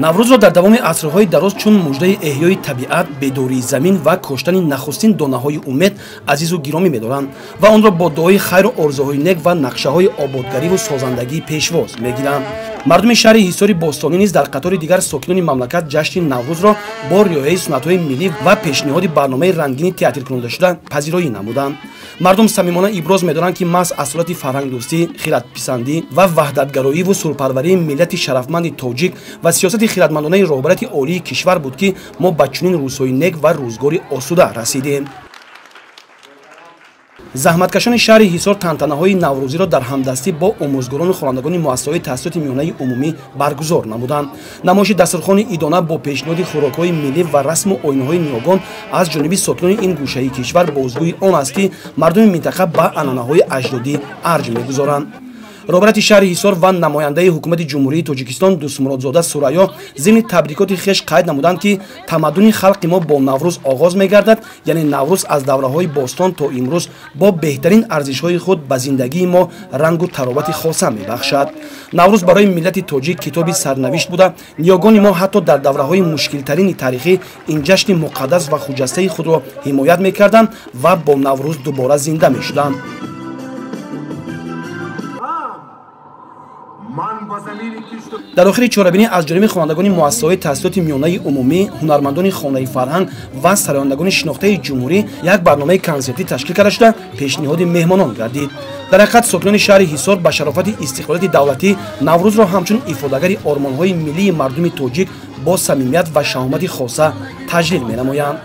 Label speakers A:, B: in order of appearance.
A: Наврӯзро дар давоми асрҳои дароз чун муждаи эҳёи табиат, бедории замин ва коштани нахустин донаҳои умед азизу гиромӣ медоранд ва онро бо дуои хайру орзуҳои нек ва нақшаҳои ободгариву созандагӣ пешвоз мегиранд. Мардуми шаҳри Ҳисори бостонӣ низ дар қатори дигар сокинони мамлакат ҷашни Наврӯзро бо риояи суннатҳои миллӣ ва пешниҳоди барномаи рангини театркунонда-шуда пазироӣ намуданд. Мардум самимона иброз медоранд, ки маҳз асолати фарҳангдӯстӣ, хиратписандӣ ва ваҳдатгароиву сулҳпарварии миллати шарафманди тоҷик ва сиёсати хиратмандонаи роҳбарияти олии кишвар буд, ки мо ба чунин рӯзҳои нек ва рӯзгори осуда расидем. Заҳматкашони шаҳри Ҳисор тантанаҳои наврӯзиро дар ҳамдастӣ бо омӯзгорону хонандагони муассисаҳои таҳсилоти миёнаи умумӣ баргузор намуданд. Намоиши дастурхони идона бо пешниҳоди хӯрокҳои миллӣ ва расму оинҳои ниёгон аз ҷониби сокинони ин гӯшаи кишвар бозгӯи он аст, ки мардуми минтақа ба анъанаҳои аҷдодӣ арҷ мегузоранд. Роҳбарияти шаҳри Ҳисор ва намояндаи ҳукумати Ҷумҳурии Тоҷикистон Дӯстмуродзода Сурайё зимни табрикоти хеш қайд намуданд, ки тамаддуни халқи мо бо Наврӯз оғоз мегардад, яъне Наврӯз аз давраҳои бостон то имрӯз бо беҳтарин арзишҳои худ ба зиндагии мо рангу таровати хоса мебахшад. Наврӯз барои миллати тоҷик китоби сарнавишт буда, ниёгони мо ҳатто дар давраҳои мушкилтарини таърихӣ ин ҷашни муқаддас ва хуҷастаи худро ҳимоят мекарданд ва бо Наврӯз дубора зинда мешуданд. Дар охири чорабинӣ аз ҷониби хонандагони муассисаҳои таҳсилоти миёнаи умумӣ, ҳунармандони хонаи фарҳанг ва сарояндагони шинохтаи ҷумҳурӣ як барномаи консертӣ ташкил карда шуда, пешниҳоди меҳмонон гардид. Дар ҳақиқат, сокинони шаҳри Ҳисор ба шарофати истиқлолияти давлатӣ Наврӯзро ҳамчун ифодагари ормонҳои миллии мардуми тоҷик бо самимият ва шаҳомати хоса таҷлил менамоянд.